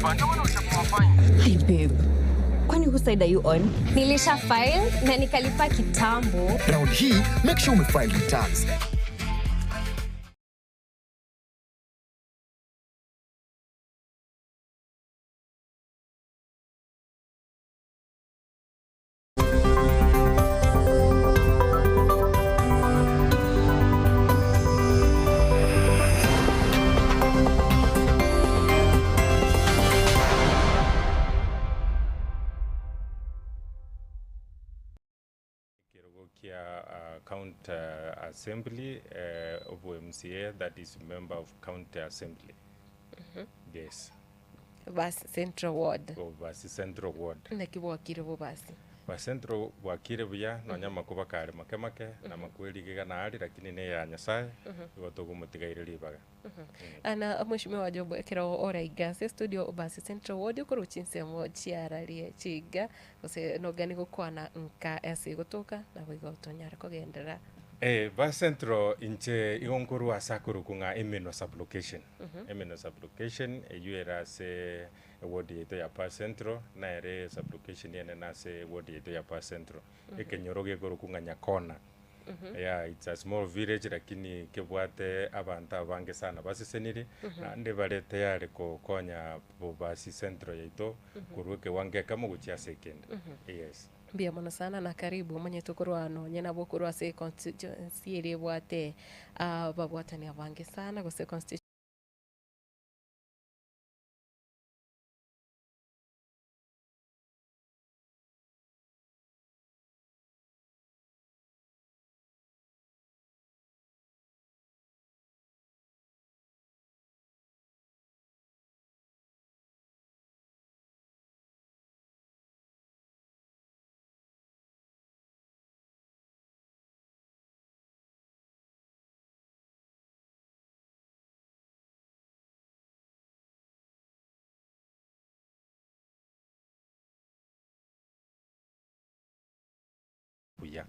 Hi babe. Kwani whose side are you on? Nilisha file na nikalipa kitambo. Round hii make sure umefile returns. Ekerogo kia County Assembly, obo MCA, that is member of County Assembly. Yes. Basi Central Ward. Bobasi Central Ward. Naki bwakire bobasi? Ba Central bwakire buya, nonya amakuba kare make make, na amakweri iga nari, lakini ne ya Nyasaye, igo togomotigaire ribaga. Ana Mweshimiwa Job ekero oraiga ase estudio Basi Central Ward okorwa chinsemo chiararie chiga gose nogani gokwana nka ase gotoka naboigo tonyare kogenderera. Eh, ba Central inche igo nkorwa ase akorokwa ng'a Emenwa Sub-location. Emenwa Sub-location eywo ere ase eward yaito ya Ba Central, nere sub-location enene ase eward yaito ya Ba Central. Ekenyoro gekorokwa ng'a Nyakona. Yeah, it's a small village lakini kebwate abanto abange sana baseseniri, naende bare tayari kokonya Bobasi Central yaito korwa ekewango ekemo gochia ase ekende. Yes. Mbuya mono sana na karibu omanyete okorwa nonye nabo okorwa ase econstituency eria ebwate ababwatani abange sana gose constituency. Buya.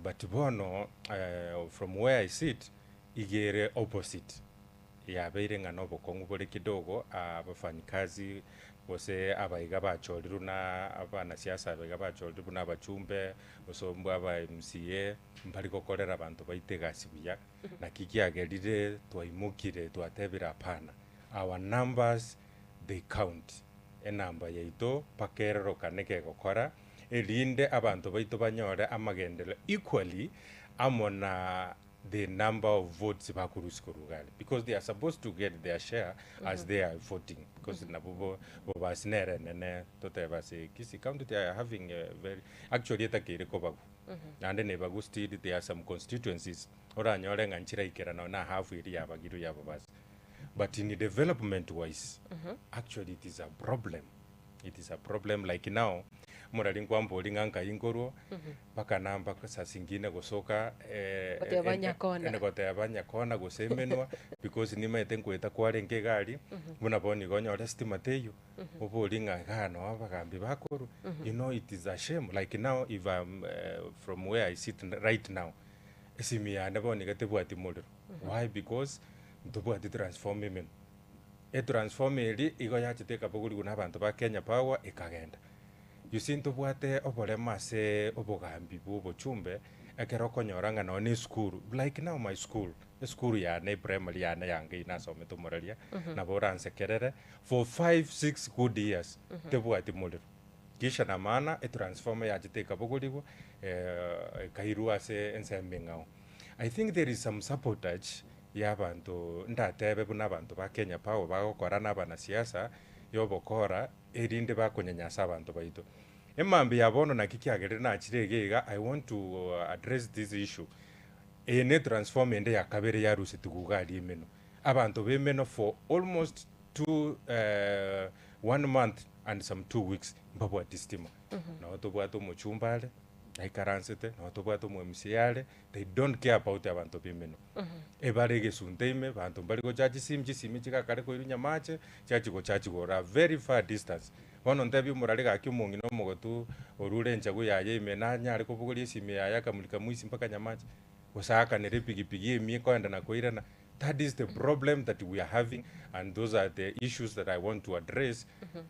But bono from where I sit, iga ere opposite, yabeire ng'a nobokong'u bore kidogo, abafanyikazi gose abaiga bachorirwe na abanasiasa abaiga bachorirwe buna abachumbe, gose mbwa aba MCA, mbari gokorera abanto baito egasi buya, naki kiagerire twaimokire twatebire hapana, our numbers they count, enamba yaito mpaka erorokane kegokora, erinde abanto baito banyore amagenderero equally amo na the number of votes bakorusia korwa iga aria because they are supposed to get their share as they are voting because nabo bo bobasi nere enene totebe ase Kisii county they are having a very actually etakeire kobagwa naende nebagwa still there are some constituencies oranyore ng'a nchiraikera nonye na half eria yabagirwe ya bobasi but in development wise actually it is a problem. It is a problem like now, morari nkwambori ng'a nkai nkorwa, mpaka namba saa zingine gosoka Goteba nyakona. goteba nyakona gose emenwa, because nimaete nkoeta kwarenge egari, buna bono igo onyore estima teiyo, obori ng'a igaa noo abagambi bakorwa, you know it is a shame, like now if am from where I sit right now, esimi yane bono iga tebwati morero, why because ntobwati transformer emenwa. Etransformer eria igo yachete ekabogorigwa na abanto ba Kenya Power ekagenda. You see ntobwate oboremo ase obogambi bwa obochumbe ekero okonyora ng'a nonye na esukuru like now my school, esukuru yane eprimary yane yanga eywo nasomete omoraria nabo oransekerere for five, six good years tebwati morero. Kisha na maana etransformer yachete ekabogorigwa ekairwa ase ensemo eng'ao. I think there is some sabotage y'abanto ndatebe buna abanto ba Kenya Power bagokora na abanasiasa y'obokora erinde bakonyanyasa abanto baito. Emambia ya bono naki kiagerire nachire iga iga I want to address this issue. Eye ne transformer ende ya kabere yarusetigwe iga aria emenwa. Abanto b'emenwa for almost two one month and some two weeks mbabwati stima. Nabo tobwate omochumba are aikaransete, nabo tobwate omo MCA are, they don't care about abanto b'emenwa. Ebare egesunte ime, banto mbari gochachi chisimi, chisimi chigakare koirwa nyamache, chiachi gochachi igoro a very far distance. Bono ntebie omorari gaki omong'ina omogotu orure enchagu yaye ime nanyare kobogoria esimi yaye akamurika mwisi mpaka nyamache, gose aakanere epigipigi emia ekoenda na koirana. That is the problem that we are having and those are the issues that I want to address,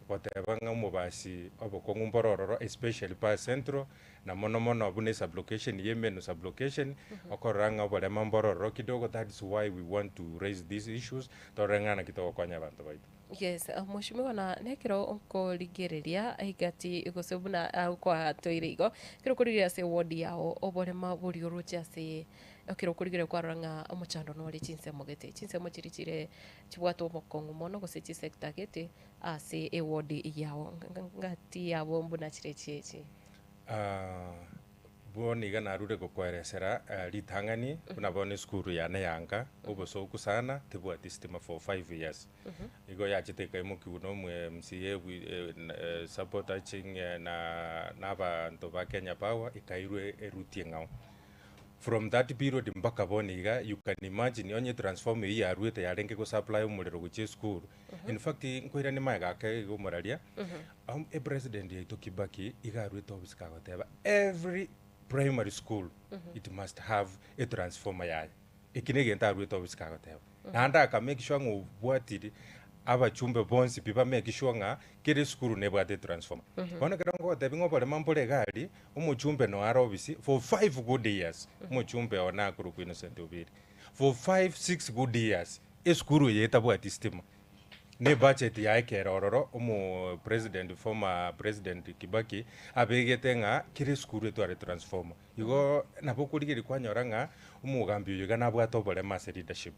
goteba ng'a omobasi obokong'u mboro ororo especially pa central na mono mono buna esublocation ya emenu sublocation, okorora ng'a oborema mboro ororo kidogo, that is why we want to raise these issues, torore ng'a naki togokonya abanto baito. Yes, mheshimiwa na nekero nkorigereria egati gose buna kwatoire igo, ekero okorigereria ase eward yao oborema boria oroche ase ekero okorigereria kwarora ng'a omochando nore chinsemo gete, chinsemo chiria chire chibwate obokong'u mono gose chisector gete ase eward yao ngati yabo buna chire chiechi. Bono iga narure gokoeresera ritang'ani buna bono esukuru yane ya nka, obosoku sana, tebwati stima for five years. Igo yachete ekaimokiwa na omwe MCA bwi sabotaging na na abanto ba Kenya Power ekairwa eruti eng'ao. From that period mpaka bono iga you can imagine onye etransformer eywo yaruete yarenge gosupply omorero gochia esukuru, in fact nkoirania magega ake iga omoraria, Epresident yaito Kibaki iga aruete office kagoteba every primary school it must have a transformer yaye. Eki negento aruete office kagoteba. Naende aka make sure ng'a obwatiri abachumbe bonsi pi ba make sure ng'a kera esukuru nebwate etransformer. Bono ekero ngogotebia ng'a oborema mbore iga aria, omochumbe noe are office for five good years, omochumbe one akorokwa Innocent Obiri, for five, six good years esukuru eye etabwati stima. Ne budget yaye kere ororo omo president former president Kibaki abegete ng'a kera esukuru etware transformer. Igo nabo okorigereria kwanyora ng'a omogambi oyo iga nabwate oboremo ase leadership.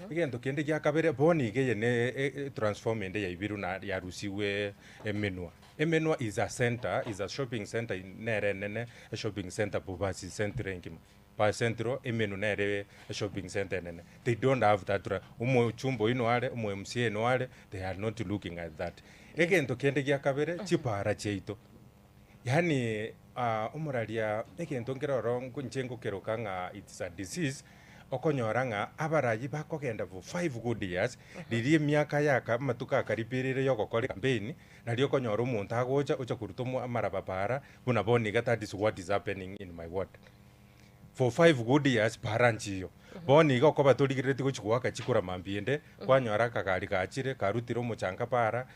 Egento kende gia kabere bono iga eye ne etransformer ende yaibirwe na yarusigwe emenwa. Emenwa is a center, is a shopping center nere enene eshopping center Bobasi centre engima. Pa central emenwa nere eshopping center enene. They don't have that ra omochumba oyio noare, omo MCA noare, they are not looking at that. Egento kende gia kabere, chipara chiaito. Yaani omoraria egento nkere ororo inche ngokeroka ng'a it's a disease, okonyora ng'a abarayi bakogenda for five good years, riria emiaka yaka amatuko akariberire ya ogokora ecampaign, nario okonyora omonto agocha ocha koruta omo amaraba para, buna bono iga that is what is happening in my ward. For five good years para nchiyo. Bono iga okoba torigereretie gochia goaka chikura mambia ende, kwanyora akagari gachire karutire omochanga para,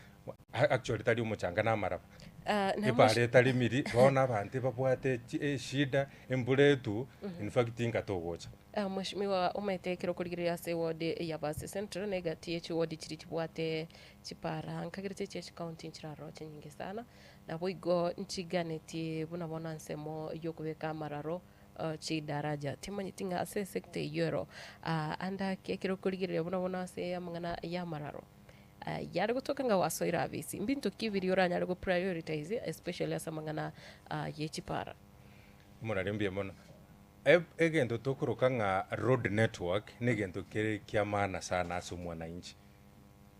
Actually tari omochanga na amaraba. Ah, na Epara mosh- etarimiri, bono abanto ebabwate chi- eshida, embura etu, in fact inga togocha. Ah, Mheshimiwa omanyete ekero okorigereria ase eward ya Basi Central na egati ye chiward chiria chibwate chipara nkagerete chia chicounty nchiraroro chinyinge sana, naboigo nchiganetie buna bono ensemo yokobeka amararo chidaraja. Timanyeti ng'a ase esector eyio ero ah, ande ake ekero okorigereria buna bono ase amang'ana y'amararo. Yare gotoka ng'a gwasoire abisi, mbinto ki biria oranyare go prioritize especially ase amang'ana ye chipara? Omorari mbuya mono. Egento tokoroka ng'a road network na egento kere kia maana sana ase omwananchi.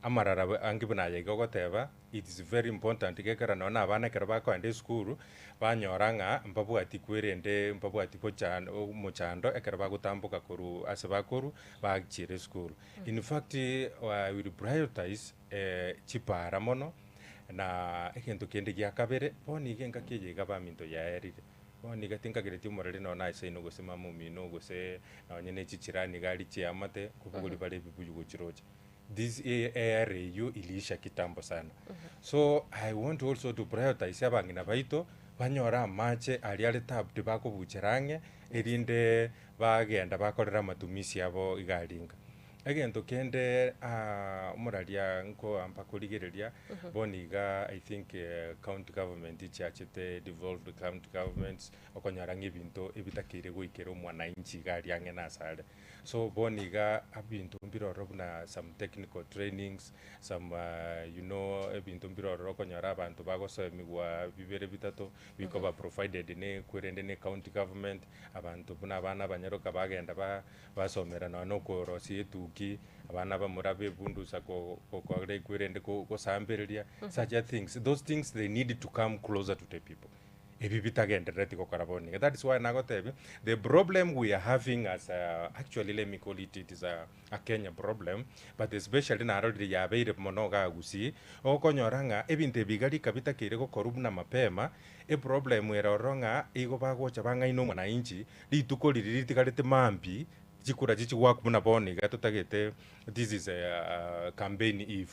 Amarara ange buna aya iga ogoteba, it is very important gekogera nonye na abana ekero bakoenda esukuru, banyora ng'a mbabwati kwerende mbabwati gocha omochando ekero bagotamboka korwa ase bakorwa, bachiire esukuru. In fact, I will prioritize chipara mono, na egento kende gia kabere, bono iga engaki eye iga baminto yaerire, bono iga tinkagereti omoreri nonye na ase ino gose mama omino gose nonye na echichirani iga aria chiamate, nkobogori bare ebibuyu gochiroche. This era eywo iliisha kitambo sana. So I want also to prioritize abang'ina baito, banyore amache aria are tapped bakobuchera ang'e, erinde bagenda bakorera amatumisi abo iga aria inka. Egento kende omoraria nkoamba korigereria, bono iga I think county government chiachete devolved county governments, okonyora ng'a ebinto ebitakeire goikera omwananchi iga aria ang'e nase are. So bono iga ebinto mbire ororo buna some technical trainings, some you know ebinto mbire ororo okonyora abanto bagosemiwa bibere bitato, bikoba provided ne kwerende ne county government, abanto buna abana abanyaroka bagenda ba basomera nonya na okorosia etuki, abana bamura bebundusa ko gokora ekwerende ko gosambereria, such a things, those things they need to come closer to the people. Ebi bitagenderereti gokora bono iga. That is why nagotebia, the problem we are having as a, actually let me call it, it is a, a Kenya problem, but especially narorire yabeire mono igaa Gusii, okonyora ng'a ebinto ebi iga rika bitakeire gokorwa buna mapema, eproblem ere ororo ng'a igo bagocha bang'aine omwananchi, rituko riria ritigarete mambia. Chikura chichigwakwa buna bono iga totagete this is a campaign eve,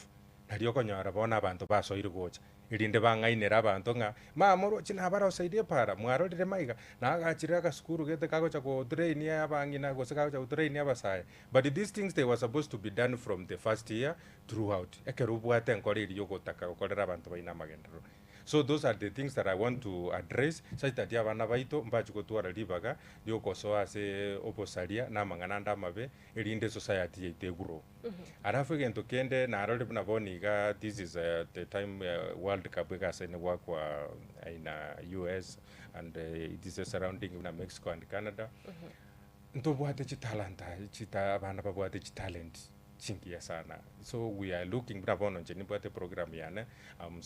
nario okonyora bono abanto basoire gocha, erinde bang'ainere abanto ng'a mama oroche nabaroseirie epaara, mwarorire maiga, nagachire agasukuru gete kagocha gotrain abang'ina gose kagocha gotrain abasae. But these things they were supposed to be done from the first year throughout, ekero obwate enkoro eria yogotaka gokorera abanto baino amagenderero. So those are the things that I want to address such that abana baito mbache gotwara ribaga riogosoa ase obosaria na amang'ana ande amabe erinde esociety yaito egrow. Alafu egento kende narorire buna bono iga this is the time world cup egasaine goakwa in US and its surrounding buna Mexico and Canada, ntobwate chitalanta chita abana babwate chitalent. chingiya sana so we are looking buna bono inche nimbwate eprogram yane I'm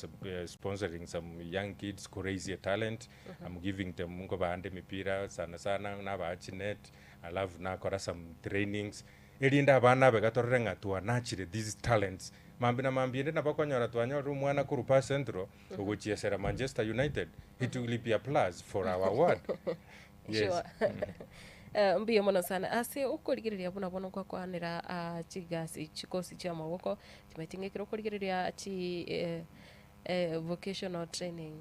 sponsoring some young kids koraise a talent I'm giving them nkobaa emipira sana sana nabaa chinet alafu nakora some trainings erinde abana abe gatorore ng'a twanachire these talents mambia na mambia ende nabo okonyora twanyorire omwana korwa Pas Central ogochiesera Manchester United it will be a plus for our ward yes. Sure. Eh, mbuya mono sana ase okorigereria buna bono gwakwanera ah, chigasi chikosi chia amaboko chimaete ng'ekero okorigereria chi eh, eh, vocational training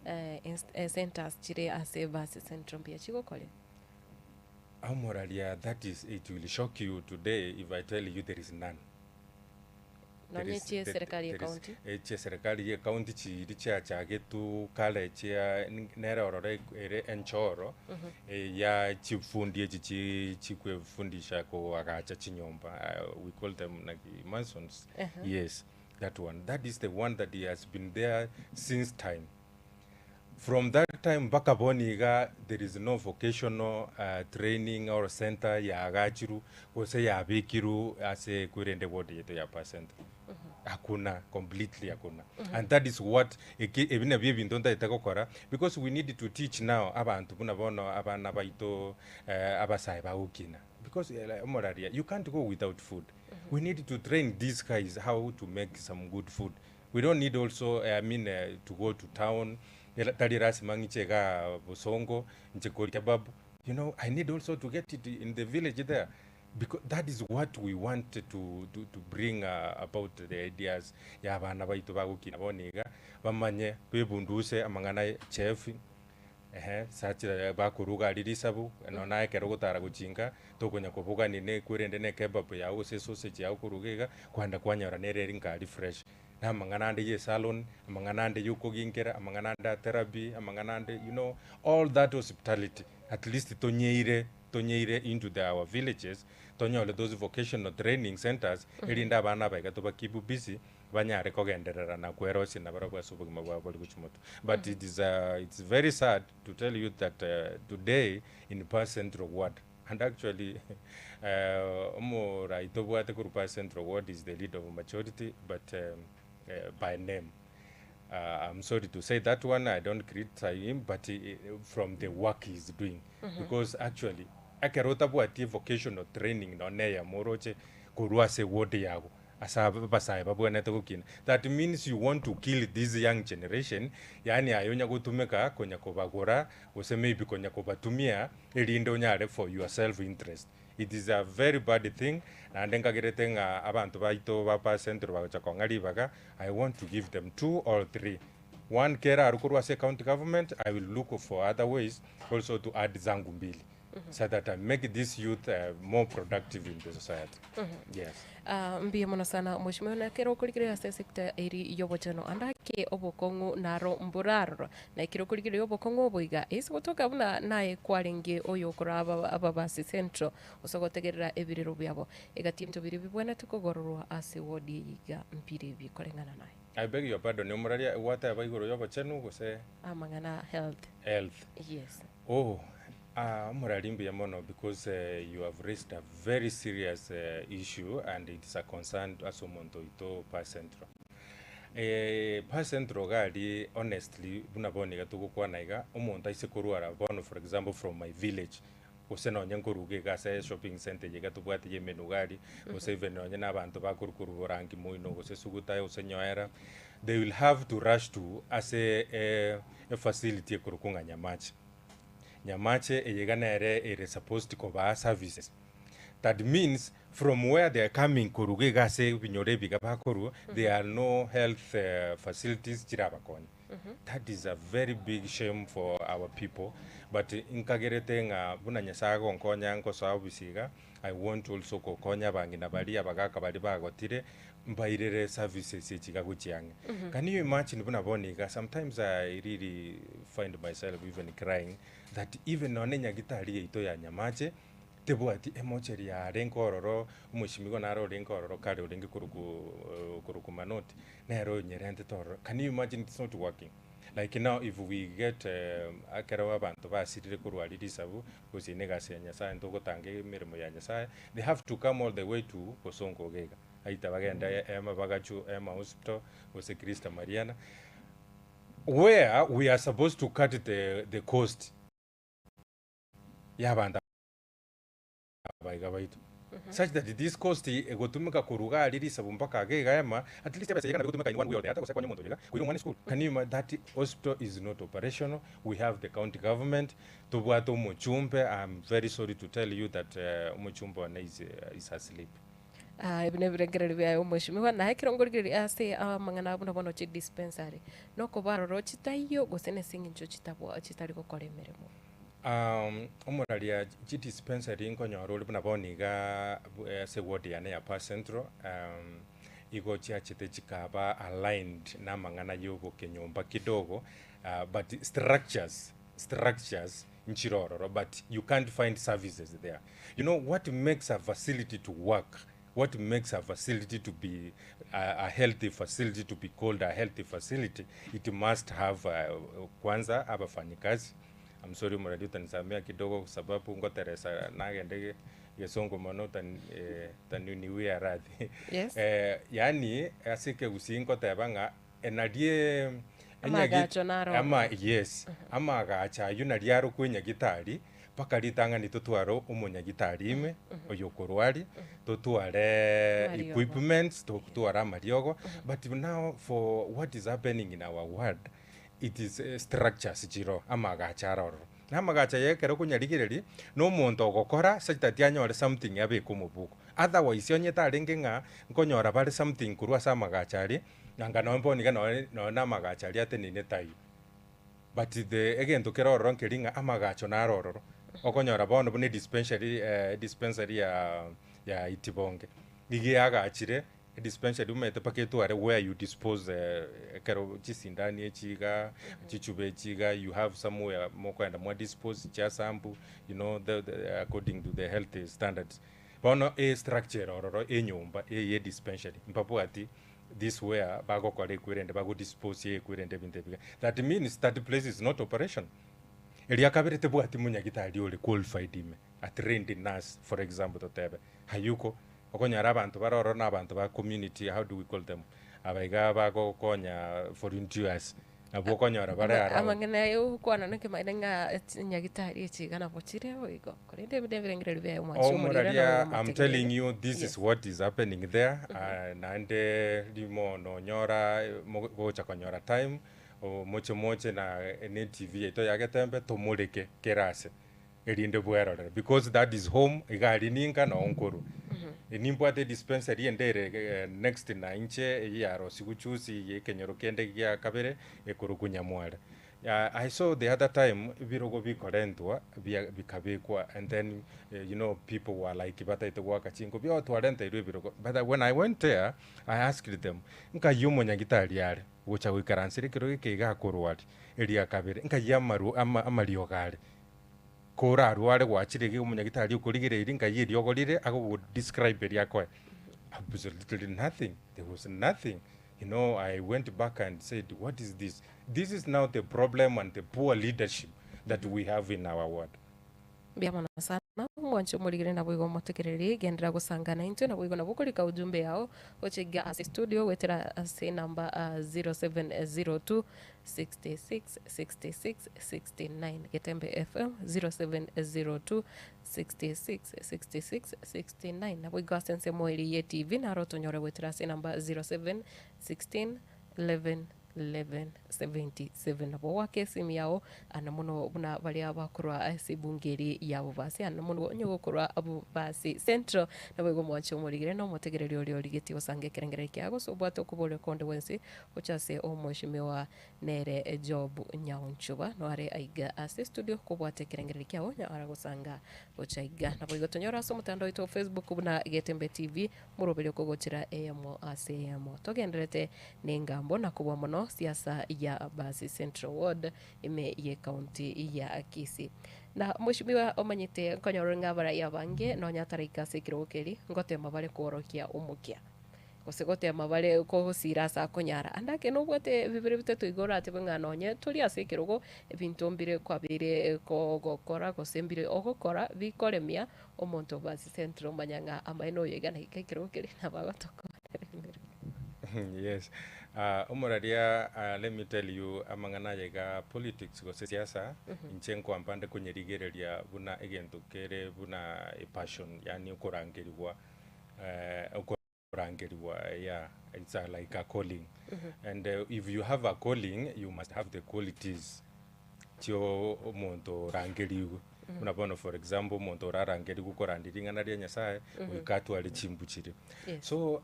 eh, inst eh, centers chire ase basi central mbuya chigokore. Amoraria that is it will shock you today if I tell you there is none. There Nonye is chie there serikali ye there is county. echie serikali ye county chiiri chiachagetwe kare chia nere ororo ere enchoro ya chifundi echi chi chikwefundisha koagacha chinyomba we call them naki masons yes that one that is the one that has been there since time. From that time mpaka bono iga there is no vocational training or center yaagachirwe gose yabekirwe ase kwerende ward yaito ya Pas Central. Hakuna, completely hakuna. And that is what eki ebi nabio ebinto ntagete gokora because we need to teach now abanto buna bono abana baito abasae bagokina because omoraria you can't go without food. We need to train these guys how to make some good food. We don't need also I mean to go to town, tari lasima ng'iche igaa bosongo, nche koria kebab, you know I need also to get it in the village there because that is what we want to, to, to bring about the ideas ya abana baito bagokina bono iga, bamanye bebunduse amang'ana chef, ehe such bakoruga aria risabu, nonya naye ekero ogotara gochinka, tokonya kobogani na ekwerende na ekebab yago gose esausage yago koruga iga, kwenda kwanyora nere ere nka aria fresh. Na amang'ana ande ya esalon, amang'ana ande ya okoginkera, amang'ana ande a therapy, amang'ana ande you know all that hospitality at least tonyeire tonyeire into the our villages, tonyore those vocational training centers, erinde abana aba iga toba keep busy, banyare kogenderera na kwerosia nabarabwo ase obogima bwabo bore gochia motwe. But it is it's very sad to tell you that today in Pas Central Ward and actually omorai tobwate korwa Pas Central Ward is the leader of majority but by name I'm sorry to say that one I don't criticize him but from the work he is doing because actually ekero otabwati vocational training nonye na eyemo oroche korwa ase eward yago Ase abasae babwenerete gokina. That means you want to kill this young generation, yaani aye onya gotumeka konya kobagora gose maybe konya kobatumia erinde onyare for your self interest. It is a very bad thing naende nkagerete ng'a abanto baito ba Pas Central bagocha kong'a ribaga, I want to give them two or three. One kera arwe korwa ase county government, I will look for other ways also to add zangu mbili. so that I make this youth more productive in the society. Yes. Ah, mbuya mono sana mheshimiwa na ekero okorigereria ase esector eri y'obochenu ande ake obokong'u naro mborarora na ekero okorigereria obokong'u obo iga ase gotoka buna naye kwarenge oyo okora aba ababasi central gose gotegerera ebirero biabo egati ebinto biria bibwenerete kogororwa ase ward eye iga mbire bikoreng'ana naye. I beg your pardon, omoraria gwateba igoro y'obochenu gose Amang'ana health. health? Yes. Oh, ah omorari mbuya mono because you have raised a very serious issue and it's a concern ase omonto oito Pa Central. Pa Central iga aria honestly buna bono iga togokwana iga, omonto aise korwara bono for example from my village, gose nonye nkoruga iga ase eshopping centre eye iga tobwate ya emenuga iga aria, gose even nonye na abanto bakorwa korwa borangi moino gose suguta gose nyoera, they will have to rush to ase efacility ekorokwa ng'a Nyamache. Nyamache eye iga nere ere supposed kobaa services. That means from where they are coming koruga iga ase ebinyoro ebi iga bakorwa, there are no health facilities chirabakonye. That is a very big shame for our people, but nkagerete ng'a buna Nyasaye agonkonya nkosoa obisi iga, I want also gokonya abang'ina baria, abagaka baria bagotire, mbairere services echi iga gochia ang'e. Can you imagine buna bono iga, sometimes I really find myself even crying that even nonye nyagitari yaito ya Nyamache, tebwati emocheri yarenge ororo, omweshimiwa naro orenge ororo kare orenge korokwa korokwa Manoti, nere onyerentete ororo. Can you imagine it's not working? Like now if we get ekero abanto basirire korwa aria risabu, gose ine egasi ya Nyasaye ntogotanga emeremo ya Nyasaye, they have to come all the way to Bosongo iga iga. Aita bagende Ema bagachu Ema Hospital, gose Christa Mariana, where we are supposed to cut the the cost y'abanto aba iga baito. Such that this cost egotumeka korwa iga aria risabu mpaka iga iga ema, at least ebesa eyio nabo egotumeka in one way or the other gose konya omonto oyo iga koira omwana esukuru. Can you ima that hospital is not operational, we have the county government, tobwate omochumbe, I'm very sorry to tell you that omochumbe one is is asleep. Aa ebi nebirengererio biaye omweshimiwa, naye ekero nkorigereria ase amang'ana buna bono chidispensary, nokoba aroro chitaiyo gose nase eng'encho chitabwa chitari gokora emeremo. Omoraria chidispensary nkonyora ore buna bono iga ase eward yane ya Pas Central, igo chiachete chikaba aligned na amang'ana ya obokenyomba kidogo, but structures, structures nchire ororo but you can't find services there. You know what makes a facility to work, what makes a facility to be a, a healthy facility to be called a healthy facility, it must have kwanza abafanyikazi. I'm sorry omorari utanisamea kidogo kwa sababu ngoteresa nagende gesongo mono utani eh, utaniniwia radhi. Yes. Yaani ase ekegusii nkoteba ng'a Narie Amagacho naro ama yes, amagacho ayio nario arokwe enyagitari, mpaka ritang'ani totware omonyagitari ime, oyo okorwaria, totware Amariogo. equipments, totware amariogo, but now for what is happening in our ward, it is structures chiroo, amagacho aro ororo. Na amagacho aya ekero okonyarigereria, na omonto ogokora such that anyore something abeke omobuko. Otherwise onye tarenge ng'a nkonyora bare something korwa ase amagacho aria, Nanga nonya bono iga nonya nonya na amagacho aria ateneine taiyo. But the egento kere ororo nkeri ng'a amagacho naro ororo, okonyora bono buna edispensary edispensary ya ya Itibonge, nigo eagachire edispensary omanyete mpaka etware where you dispose ekero chisindani echi igaa, chichuba echi iga, you have somewhere mokoenda mwa dispose chiasambu, you know the the according to the health standards. Bono estructure ere ororo enyomba eye edispensary mbabwati This where bagokora ekwerende bago dispose ekwerende ebinto ebi iga. That means that place is not operation. Eria kabere tebwati monyagitari ore qualified ime, a trained nurse for example totebe, hayuko. Okonyora abanto bare ororo na abanto ba community how do we call them? Aba iga bagokonya volunteers. Nabwo okonyora bare Ama- around. Amang'ana aya ogokwana nekemanyererio ng'a chinyagitari echi iga nabo chire bo igo, korende ebi nebirengererio biaye omwanchi omorero Omoraria, nabo I'm omotegerere. telling you this is Yes. what is happening there, naende rimo nonyora mogocha konyora time, moche moche na ne TV yaito ya Getembe tomoreke kera ase, erinde bwerorere because that is home, iga aria ninka noo nkorwa. Nimbwate edispensary ende ere next na inche eyio yarosigwe juzi ya ekenyoro kende gia kabere ekorokwa Nyamware. I saw the other time ebirogo bikorentwa bia bikabekwa and then you know people were like bataete goaka chinkobi oh twarenteirwe ebirogo but when I went there I asked them nkai omonyagitari are gocha goikaransera ekerogo eke iga akorwaria eria kabere nkai amaru ama amariogo are Korarware gwachire iga omonyagitari okorigereirie nkai eriogo rire agogo describe eria akoe absolutely nothing there was nothing you know I went back and said what is this this is now the problem and the poor leadership that we have in our ward. Mbuya mono sana omwanche omorigere naboigo omotegereri genderera gosangana intwe naboigo nabo okorika ujumbe yao gocha iga ase studio goetera ase enamba 0702 66 66 69 Getembe FM 0702 66 66 69 Naboigo ase ensemo eria ye TV naro otonyore goetera ase enamba 07 16 11. 1177. Nabo goaka esimi yao ande mono buna baria bakorwa ase ebunge eri ya Bobasi ande mono onye gokorwa Bobasi Central naboigo omwanche omorigere na omotegereri oria origetie gosanga ekerengererio kiaye gose obwate okoboria konde gwensi gocha ase omweshimiwa nere Job Nyaonchoba noare aiga ase estudio kobwate ekerengererio kiao nyara gosanga gocha iga. Naboigo tonyore ase omotandao oito o Facebook buna Getembe TV Moroberi okogochera eyemo ase eyemo. Togendererete nengambo na kobua mono siasa ya Basi Central Ward ime ye county ya Kisii. Na mweshimiwa omanyete nkonyora ore ng'a abarai abange nonya ataraika ase ekerogo keria ngotema bare kworokia omokia gose gotema bare kogosira ase akonyara. Ande ake nobwate bibere bitato iga oratebe ng'a nonye tori ase ekerogo ebinto mbire kwabeire kogokora gose mbire ogokora bikoremia Omonto o Basi Central omanya ng'a amaene oyo iga naika ekerogo keria nabo agotokora emeremo. Yes, ah, omoraria ah, let me tell you amang'ana aya iga politics gose siasa, inche nkoamba nde konyerigereria buna egento kere buna epassion yaani okorangerigwa okorangerigwa yeah, it's a like a calling and if you have a calling you must have the qualities chia omonto orangerigwe. Buna bono for example omonto orarangerigwe korandia ring'ana ria Nyasaye, goika atware chimbu chiria. Yes. So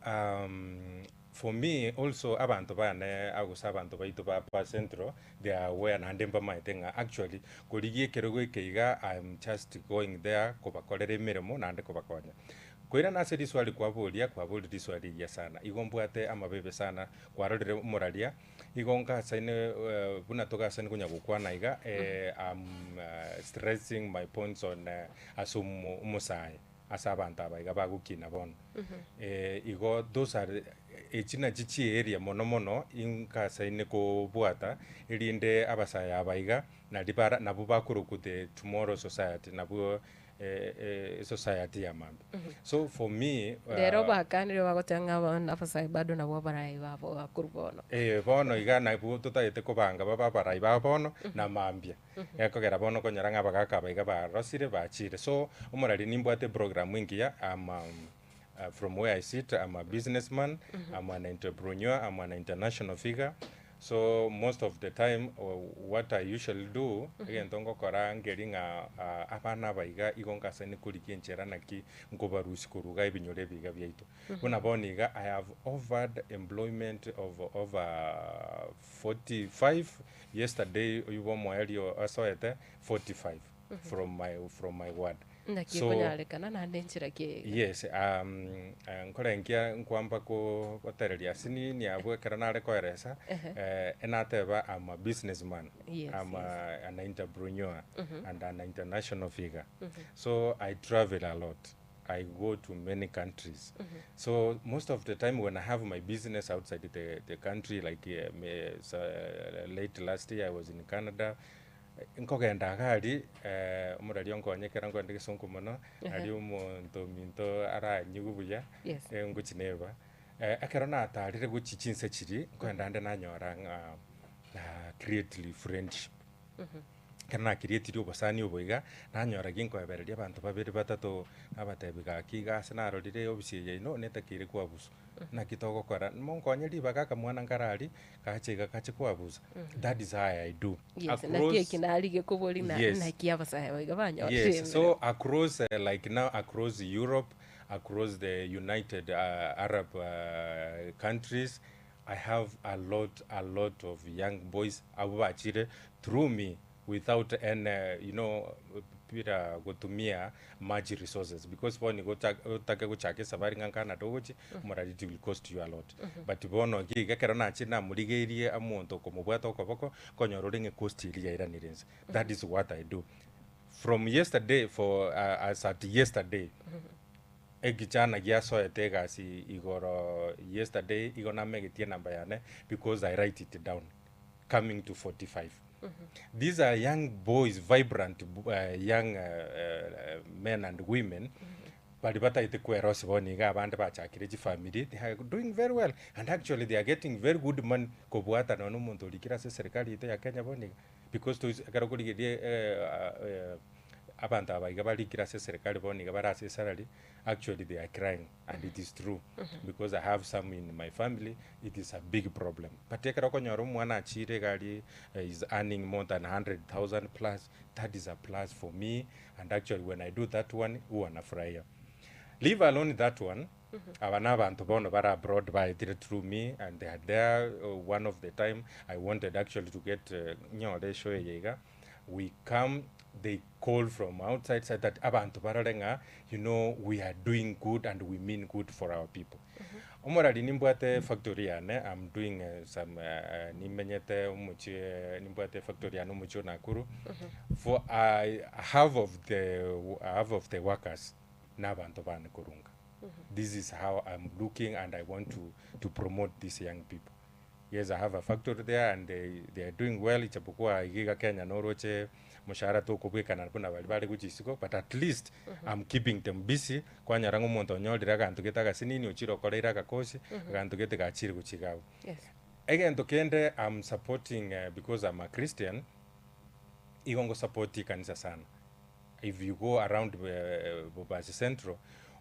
for me also abanto bane gose abanto baito ba Upper Central they are aware naende mbamaete ng'a actually korigia ekerogo eke iga I am just going there kobakorera emeremo naende kobakonya. Koirana ase riswali kwaboria, kwaboria riswali rigiya sana, igo mbwate amabebe sana, kwarorire omoraria. Igo ngasaine buna togasaine konya gokwana iga, am stressing my points on ase omo omosae ase abanto aba iga bagokina bono. Igo those are echi nachi chieria mono mono ingasaine kobwata erinde abasae aba iga nari bara nabwo bakorokwa the tomorrow society nabwo esociety ya mambia. So for me Rero bakanire bagoteba ng'a abana abasae bado nabwo abarai babo bakorwa bono. Eh, bono iga nabwo totagete kobanga babe abarai ba bono na mambia. Gekogera bono okonyora ng'a abagaka aba iga barosire bachire. So omorari nimbwate eprogram engiya am from where I sit am a business man, am an entrepreneur, am an international figure. So most of the time what I usually do, egento ngokora nkeri ng'a abana aba iga igo ngasani korigia enchera naki nkobarusia korwa iga ebinyoro ebi iga biaito. Buna bono iga I have offered employment of over 45, yesterday oywo bwa omoerio asoete 45 from my from my ward. Naki So ekonyarekana naende enchera ki eye iga? Yes, nkorengia nkwamba kogotereria ase nini abwo ekero nare koeresa, enateba I'm a business man, Yes, I'm yes. an entrepreneur and an international figure. So I travel a lot, I go to many countries. So most of the time when I have my business outside the, the country like late last year I was in Canada, Nkogenda iga aria, omoreri onkonye ekero nkoenda egesonko mono, aria omonto ominto aranyigwe buya, Yes. ngochi neba. Ekero natarire gochia chinse chiria, nkoenda nde nanyora ng'a na creately friendship. Ekero na creatiri obosani obo iga, nanyora ginkoebereria abanto babere batato, nabatebia gaki iga ase narorire eofisi eye yaino netakeire koabuswa. Naki togokora, monkonye ribaga akamwana nkare aria, gache iga gache koabusa. That is how I do. Yes, naki eki narigia kobori na Yes. naki abasae aba iga banyorire Yes, so across like now across Europe, across the United Arab countries, I have a lot, a lot of young boys abwo bachire through me without any, you know, bila gotumia much resources because bono nigo otake gochaka esafari ng'a Canada ogochia, omorari it will cost you a lot. But bono iga iga ekero nachire namorigeirie omonto okomobwata okoboko, nkonyora ore ng'a ecost eria yairanire inse. That is what I do. From yesterday for as at yesterday, ekichana giasoete egasi igoro yesterday igo namegetie enamba yane because I write it down coming to 45. These are young boys, vibrant young men and women, baria batagete kwerosia bono iga abande bachakire chifamiri, they are doing very well and actually they are getting very good money kobwata nonya na omonto orikire ase eserikari yaito ya Kenya bono iga. Because toise ekero okorigereria. abanto aba iga barikire ase eserekari bono iga bare ase esalary, actually they are crying and it is true because I have some in my family, it is a big problem. But ekero okonyora omwana achire iga aria is earning more than 100,000 plus, that is a plus for me and actually when I do that one, huwa nafurahia. Leave alone that one, aba na abanto bono bare abroad baetire through me and they are there, one of the time I wanted actually to get nyore eshow eye iga, we come they call from outside said that abanto barore ng'a you know we are doing good and we mean good for our people. Omorari nimbwate factory yane I'm doing some nimenyete omochie nimbwate factory yane omochie o Nakuru, for half of the half of the workers na abanto bane korunga. This is how I'm looking and I want to to promote these young people. Yes I have a factory there and they they are doing well ijapokuwa iga iga Kenya noroche moshahara tokobwekana buna baria bare gochia isiko but at least I'm keeping them busy kwanyora ng'a omonto onyorire aganto gete agasinini ochire okoreire agakosi aganto gete gachire gochia iga abwo. Yes. Egento kende I'm supporting because I'm a Christian, igo ngosupport ekanisa sana. If you go around Bobasi Central,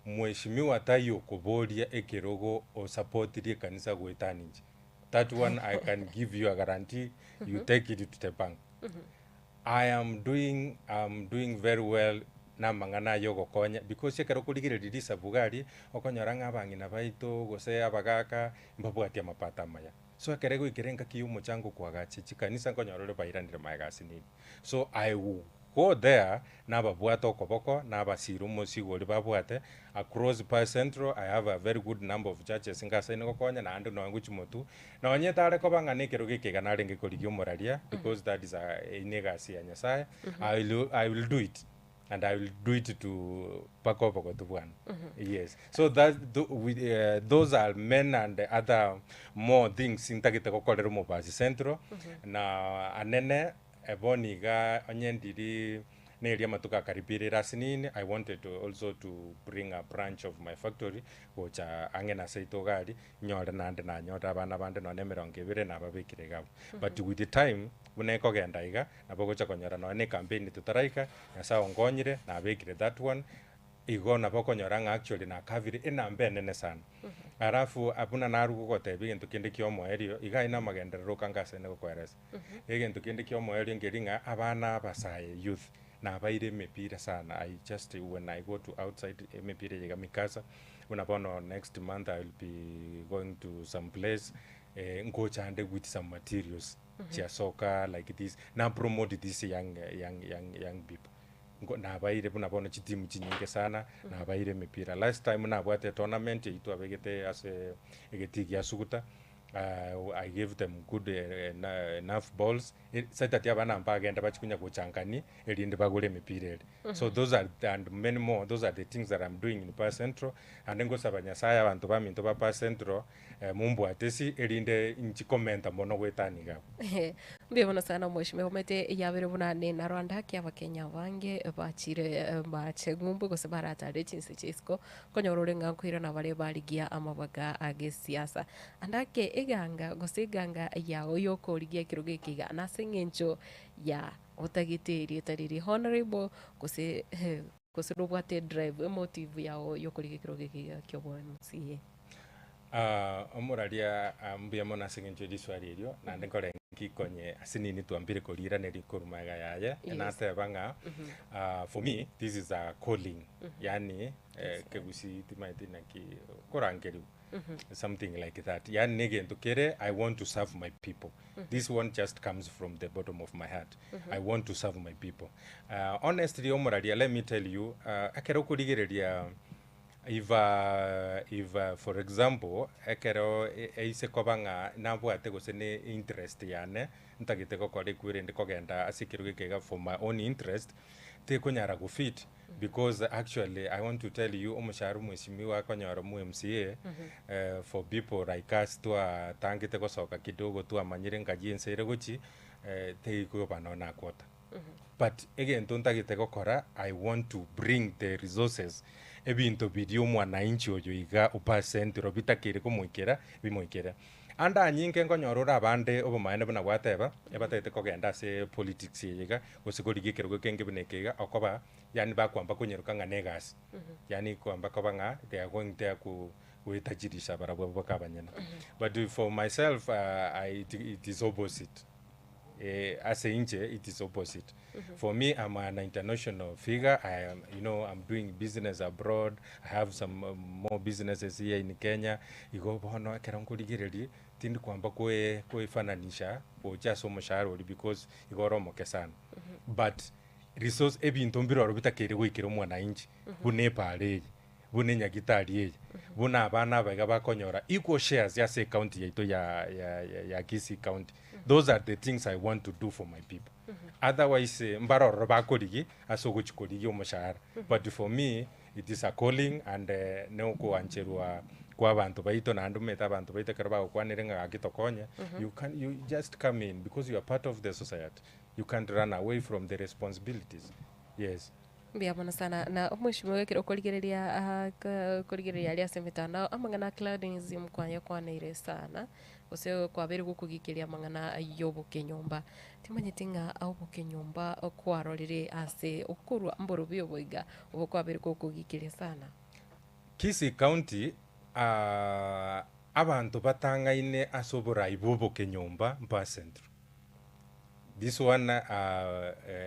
mheshimiwa taiyo okoboria ekerogo osupportirie ekanisa goetania inche. That one I can give you a guarantee, you take it to the bank. I am doing, am doing very well na amang'ana aya ogokonya because ekero okorigereria risabu iga aria, okonyora ng'a abang'ina baito gose abagaka mbabwati amapato amaya. So ekero egoikera engaki ya omochango koagacha chikanisa nkonyora ore bairanire magega ase nini. So I will go there nababwate okoboko, nabasire omosigo oria babwate, across Paa Central I have a very good number of churches ngasaine gokonya naende nonye gochia motwe, nonye etare koba ng'a nekerogo eke iga narenge korigia omoraria because that is a eyio na egasi ya Nyasaye, I will I will do it and I will do it to mpaka obogotu bwane, yes. So that tho with those are men and other more things ntagete gokorera omobasi Central, na anene Bono iga onye ndiri neria amatuko akaribire ase nini, I wanted to also to bring a branch of my factory gocha ang'e na seito iga aria, nyore naende nanyore abana bande nonye na emerongo ebere nababekire iga abwo. But with the time, buna ekogenda iga, nabo ogocha konyora nonye na ecampaign totaraika, Nyasaye onkonyire, nabekire that one, Igo nabo okonyora ng'a actually nakabire enamba enene sana. Alafu buna narwa gogotebia egento kende kia omoerio, iga aye namagenderero okange ase gokoeresa. Egento kende kia omoerio nkeri ng'a abana abasae youth, nabaire emepira sana, I just when I go to outside emepira eye iga mikasa, buna bono next month I will be going to some place, ngocha nde with some materials chia soccer like this, na promote this young young young young people. Nko nabaire buna bono chitimu chinyinge sana, nabaire emepira. Last time nabwate etournament eywo twabegete ase egetii gia Suguta, I gave them good enough balls, so that abana mbagende bachie konya gochangani erinde bagore emepira ere. So those are and many more, those are the things that I'm doing in Paa Central, naende ngosaba Nyasaye abanto baminto ba Paa Central, mombwate ase erinde inchi komenta mono goetania iga abwo. Mbuya mono sana omweshimiwa omanyete yabere buna ne Narwanda ki abakenya abange bachire mache ng'umbu gose baratare chinse chia isiko konyora ore ng'a nkoirana bare barigia amabaga agesiasa. Ande ake eganga gose eganga yao yokorigia ekerogo eke iga nase eng'encho ya otagete erieta riria honourable gose gose nobwate edrive emotive yao yokorigia ekerogo eke iga kia obo MCA. Omoraria mbuya mono ase eng'encho ye riswali erio, naende nkore nki konye ase nini twambire koriiraneria korwa magega yaye, Yes. nateba ng'a for me this is a calling, yaani kegusii timaeti naki korangerigwa, something like that, yaani na egento kere I want to serve my people, this one just comes from the bottom of my heart, I want to serve my people. Honestly omoraria let me tell you, ekero okorigereria If if for example, ekero eise koba ng'a nabwate gose ne interest yane, ntagete gokora ekwe rende kogenda ase ekerogo eke iga for my own interest, tekonyara go fit because actually I want to tell you omoshahara omweshimiwa akonyora omo MCA, for people like us twatangete gosoka kidogo twamanyire ng'ai ense ere gochia, teikoba nonye na quarter. But egento ntagete gokora, I want to bring the resources, ebinto biria omwananchi oyo iga o percent ro bitakeire komoikera, bimoikere. Ande anyinge nkonyora ore abande obomaene buna gwateba, ebatagete kogenda ase politics eye iga, gose korigia ekerogo kenge buna eke iga, okoba yaani bakwamba konyeroka ng'a na egasi, yaani kwamba koba ng'a they are going there ko goetajirisha barabwo abwo baka abanyene. But for myself I it is opposite. Ase inche it is opposite. For me I'm an international figure, I am you know I'm doing business abroad, I have some more businesses here in Kenya, igo bono ekero nkorigereria tindi kwamba koe koefananisha gocha ase omoshahara oria because igo ore omoke sana. But resource ebinto mbire ororo bitakeire goikera omwananchi buna epaara eye. buna enyagitari eye, buna abana aba iga bakonyora equal shares ase ecounty yaito ya ya ya Kisii county. Those are the things I want to do for my people. Otherwise mbare ororo bakorigia ase ogochi korigia omoshahara. But for me it is a calling and na okoancherwa kwa abanto baito naende omanyete abanto baito ekero bagokwanire ng'a gaki tokonye, you can you just come in because you are part of the society. You can't run away from the responsibilities. Yes. Mbuya mono sana na omweshimiwa ekero okorigereria aa ka okorigereria aria ase emetandao amang'ana a clanism kwayakwaneire sana, gose kwabeire gokogikeria amang'ana y'obokenyomba. Timanyeti ng'a obokenyomba kwarorire ase okorwa mborobio obo iga, obo kwabeire gokogikeria sana. Kisii County abanto batang'aine ase oborai bwa obokenyomba mba Central. This one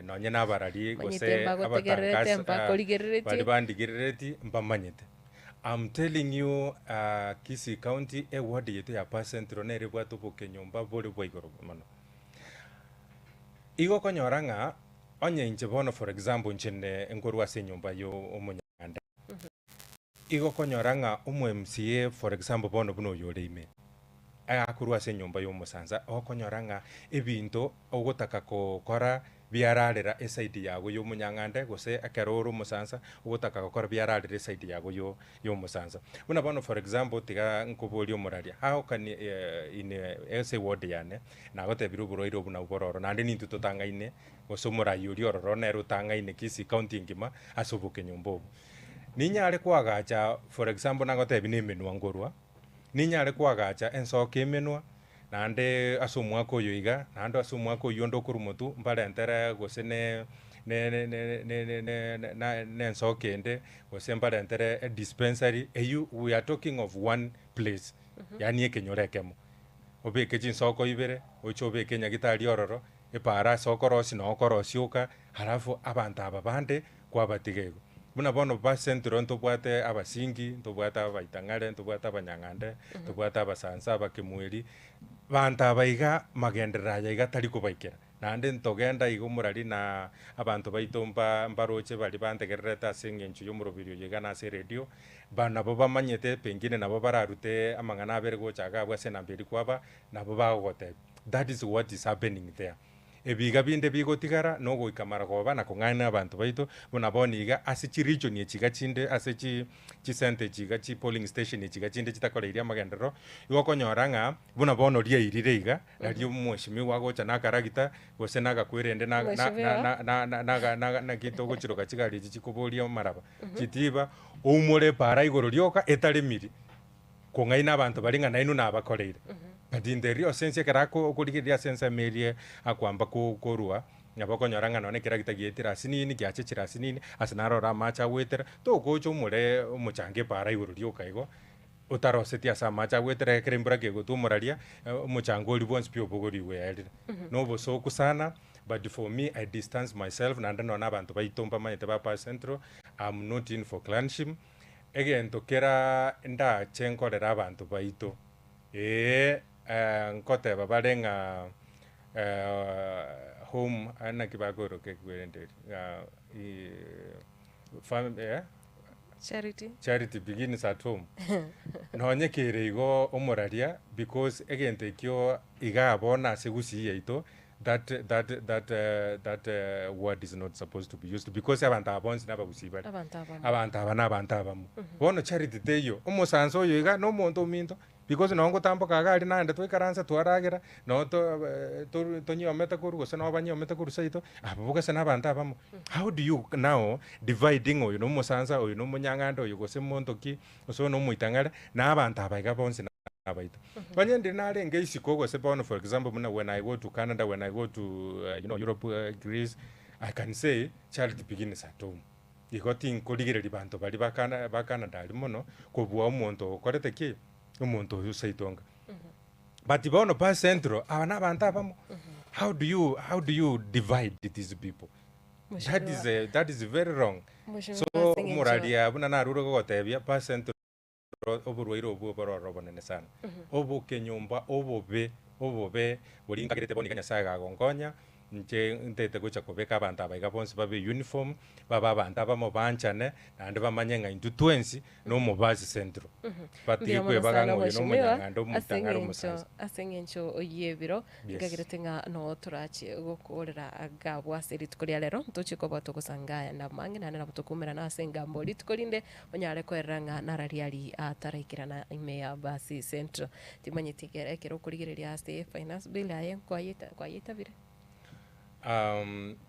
nonye na abarari Manyete gose mbagotegererete, abatangasi mbakorigereretie. baria bandigerereti mbamanyete. I'm telling you Kisii County eward yaito ya Pas Central nere ebwate obokenyomba bore bwa igoro mono. Igo okonyora ng'a onye inche bono for example inche ne nkorwa ase enyomba ya omonyanda, igo okonyora ng'a omo MCA for example bono buna oyo ore ime, Agakorwa ase enyomba y'omosansa, okonyora ng'a ebinto ogotaka gokora biararera eside yago y'omonyang'ande, gose ekero ore omosansa ogotaka gokora biararera eside yago yo y'omosansa. Buna bono for example tiga nkoborie omoraria, how can in ase eward yane, nagotebire oborwaire obwo nabwo bore ororo, naende nintwe totang'aine, gose omorai oria ororo nere otang'aine Kisii county engima ase obokenyomba obo. Ninyare koagacha for example nagotebia na emenwa nkorwa. Ninyare koagacha ensoko emenwa, naende ase omwaka oyo iga, naende ase omwaka oyio onde okorwa motwe, mbarentere gose ne ne ne ne ne ne ne ne ensoko ende, gose mbarentere edispensary, eywo we are talking of one place, yaani ekenyoro ekemo. Obeke chinsoko ibere, oche obeke enyagitari ororo, epaara ase okorosia noo okorosia oka, halafu abanto aba bande kwabatiga igo. Buna bono basentire ntobwate abasingi, ntobwate abaitang'are, ntobwate abanyang'ande, ntobwate abasansa, abakemweri, banto aba iga magenderero aya iga tari kobaikera. Naende ntogenda iga omorari na abanto baito mba mbaroche baria bantegererete ase eng'encho y'omoroberi oyo iga na ase eredio, ba nabo bamanyete pengine nabo bararute amang'ana abere gocha iga abwo ase enamba eria kwaba, nabo bagogotebia. That is what is happening there. Ebiga binde bigotigara nogoika marogoba na kong'aina abanto baito, buna bono iga ase chiregion echi iga chinde ase chi chisenta echi iga chi polling station echi iga chinde chitakoreirie amagenderero, igo okonyora ng'a buna bono riairire iga, nario omweshimiwa agocha na akaragita gose na agakwerende na na Mweshimiwa. na na na na na naki togochiroka chigari echi chikoboria amaraba, chitiba, oumore epaara igoro rioka etaremiri. Kong'aina abanto baria ng'a nainwe nabakoreire. But in the real sense ekero ako okorigereria ase ensemo eria akwamba ko korua, nabo okonyora ng'a nonye ekeragita gietire asinini, giachechire asinini, ase naroro amache agoetera, togocha omore omochanga epaara igoro rioka igo, otaroseti ase amache agoetera ekero embura kegotwa omoraria, omochanga oria bwonsi pi obogorigwe yaerire. Na obosoku sana, but for me I distance myself naende nonye na abanto baito mbamanyete ba Pas Central, am not in for clanship. Egento kera ndache nkorere abanto baito, ee, nkoteba bare ng'a home naki bakoiroka ekwerende eria ng'a fam eh? Charity. Charity begins at home. Nonye kere igo omoraria because egento ekio igaa bono ase gusii yaito That that that that word is not supposed to be used because abanto aba bonsi nabagusii bare. Abanto abamo. Abanto aba nabanto abamo. Bono charity teiyo, omosanso oyo iga nomonto ominto because nonye ngotamboka iga aria naende twaikaransa twaragera, nonye to toru tonyiomete korwa gose nonye banyiomete korwa seito, abwo bogese nabanto abamo. How do you now divide ng'a oyo nomosansa, oyo nomonyang'anda, oyo gose monto ki, gose oyo nomoitang'are, na abanto aba iga bonsi na. abaito. Onye ndiri narenge isiko gose bono for example buna when I go to Canada, when I go to you know Europe, Greece, I can say charity begins at home. Igo tinkorigereria banto baria ba Cana ba Canada aria mono, kobua omonto okorete ki? Omonto oyo seito nka. But bono pa central, aba na abanto abamo. How do you, how do you divide these people? That is, Mheshimiwa, that is very wrong. So Mheshimiwa ase eng'encho omoraria buna narure gogotebia, pa central oborwaire obwo bororo obonene sana. Obokenyomba obobe, obobe boria nkagerete bono iga Nyasaye gagonkonya, inche ntete gocha kobeka abanto aba iga bonsi babe uniform, babe abanto abamo banchane, naende bamanye ng'a intwe twensi na omobasi central. Batige Mbuya mono kwebaga sana ng'a oyo na mheshimiwa omonyang'anda, ase omotang'ari, eng'encho omosansa. ase eng'encho y'ebiro Yes. nkagerete ng'a noo torache gokorera agabwo ase rituko ria rero ntoche koba togosanga aya na amange naende nabo tokomerana ase engambo rituko rinde Onyare kwerera ng'a narariari ataraikerana ime ya Basi Central. Timanyeti ekero ekero okorigereria ase finance bill aye nkwayeta kwayeitabire?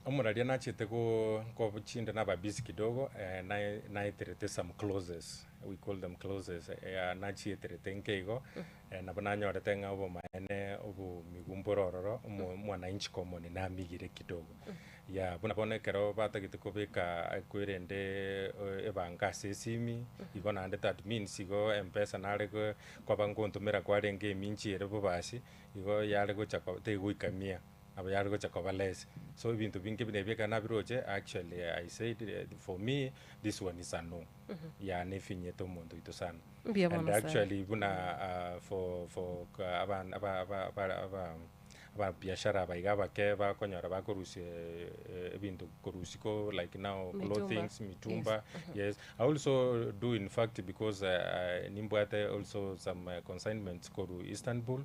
Omoraria nachete go nko chinde naba busy kidogo nae naeterete some clauses, we call them clauses nachieterete nke igo, nabo nanyorete ng'a obomaene obomigu mbore ororo, omo mwananchi common namigire kidogo. Yeah, buna bono ekero batagete kobeka kwerende ebango ase esimi, igo naende that means igo mpesa nare go koba ngontomera kwarenge eminchi ere bobasi, igo yare gocha ko tegoika mia, nabo yare gocha koba less. So ebinto binge buna ebi ekero nabiroche, actually I said for me, this one is a no. Yeah, nefinyete omonto oito sana. Mbuya And mono sana. actually buna for for aba aba aba aba Ababiashara aba iga abake bakonyora bakorusia ebinto korwa isiko like now Mitumba. clothings, mitumba, yes. I also do in fact because nimbwate also some consignments korwa Istanbul,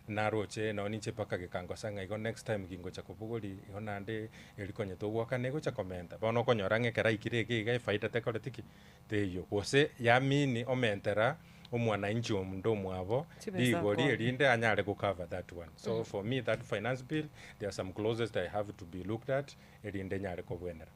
naroche nonye ninche mpaka gekangosa ng'a igo next time gingocha kobogoria igo naende eri konya togoakana egocha komenta. Bono okonyora ng'a ekero aikire iga iga efaida tekoreti ki? Teiyo. Gose yamini omentera omwananchi onde omwabo Chibesa rigori akoa. erinde anyare go cover that one. So for me that finance bill there are some clauses that have to be looked at erinde enyare kobwenera.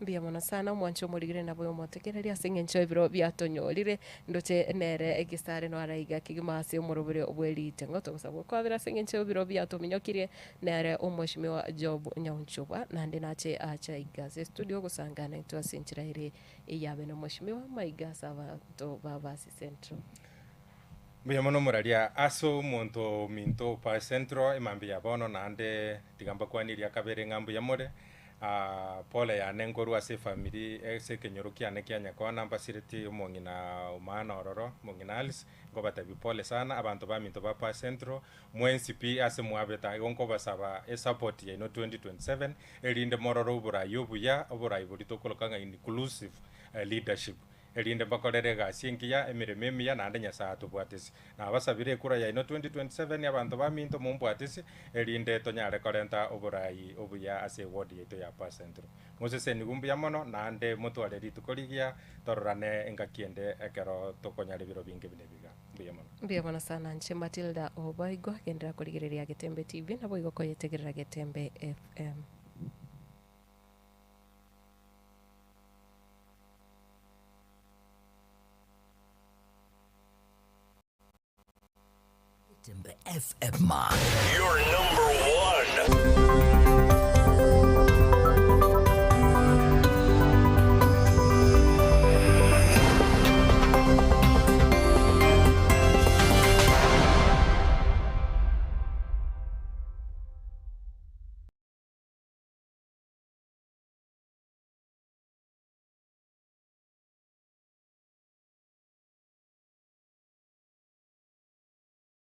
Mbuya mono sana omwanche omorigire nabo omotegereri ase eng'encho ebiro biatonyorire ndoche nere egesare noaraiga kegima ase omorobere bwe ritengo togosaba okwabera ase eng'encho ebiro biatominyokirie nere omweshimiwa Job Nyaunchubwa naende nache acha iga ase estudio gosanga naintwe ase enchera ere Eyabe nomweshimiwa maiga ase abanto ba Basi Central. Mbuya mono moraria ase omonto ominto Basi Central emambia ya bono naende tiga mbakwanie eria kabere ng'a mbuya more. Pole yane nkorwa ase efamiri ase ekenyoro kiane kia Nyakona mbasireti omong'ina omana ororo omong'ina Alice nkobatebia pole sana abanto baminto ba Basi Central mwensi pi ase mwabete igo nkobasaba esupport yaino 2027 erinde morore oborai obuya, oborai boria tokoroka ng'a inclusive leadership, erinde mbakorere egasi engiya, emeremo emiya, naende Nyasae atobwatisi. Nabasabire ekura yaino 2027 abanto baminto mombwatisi, erinde tonyare korenta oborai obuya ase eward yaito ya Pas Central. Mosesenigwe mbuya mono, naende motware rituko rigiya, tororane engaki ende ekero tokonyara ebiro binge buna ebi iga. Mbuya mono. Mbuya mono sana inche Matilda Obaigwa, genderera korigereria Getembe TV, naboigo koyetegerera Getembe FM. Getembe FM. Your number one.